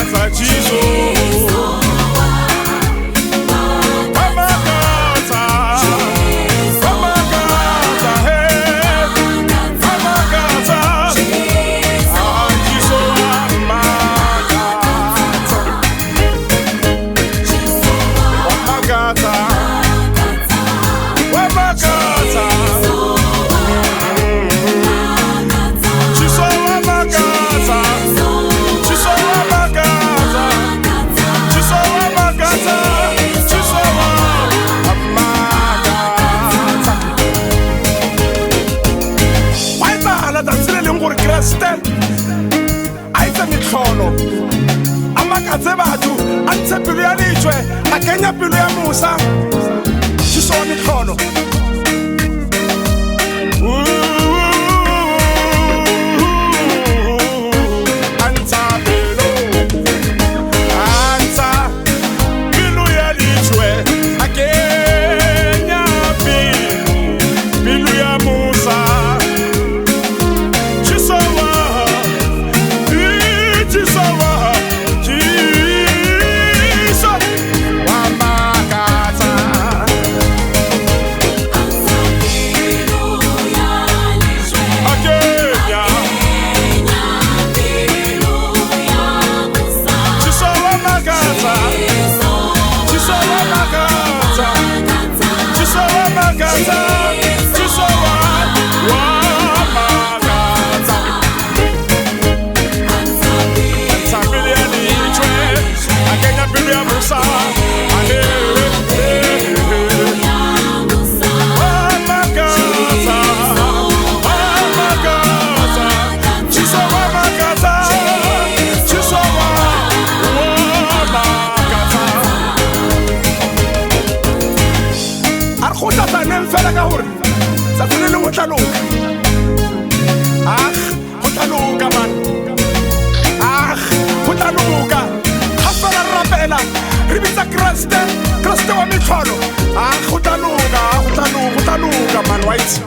makatsa Jesu Wa makatsa Wa makatsa hey Wa makatsa Ah Jesu wa makatsa Wa makatsa Wa makatsa Jesu wa makatsa Jesu wa makatsa Jesu wa makatsa Jesu wa makatsa Gwa etsagala tsatsi le leng gore Kriste a etse metlholo a makatse batho a ntshe pelo ya lejwe a kenya pelo ya mosa Jesu wa metlholo A ntsha pelo a ntsha pelo ya lejwe a kenya pelo pelo ya mosa Jesu wa Jesu wa Jesu wa makatsa a kenya Jesu wa makatsa Jesu wa makatsa Jesu wa makatsa Jesu wa wa makatsa Ntsha pelo ya lejwe a kenya pelo ya mosa a he he he Wa makatsa wa makatsa Jesu wa makatsa Jesu wa wa makatsa A re kgothatsaneng fela ka gore tsatsi le lengwe tla loka ah go tla loka man ah go tla loka ga fela re rapela re bitsa Kriste Kriste wa metlholo ah go tla loka go tla loka go tla loka man wa itse.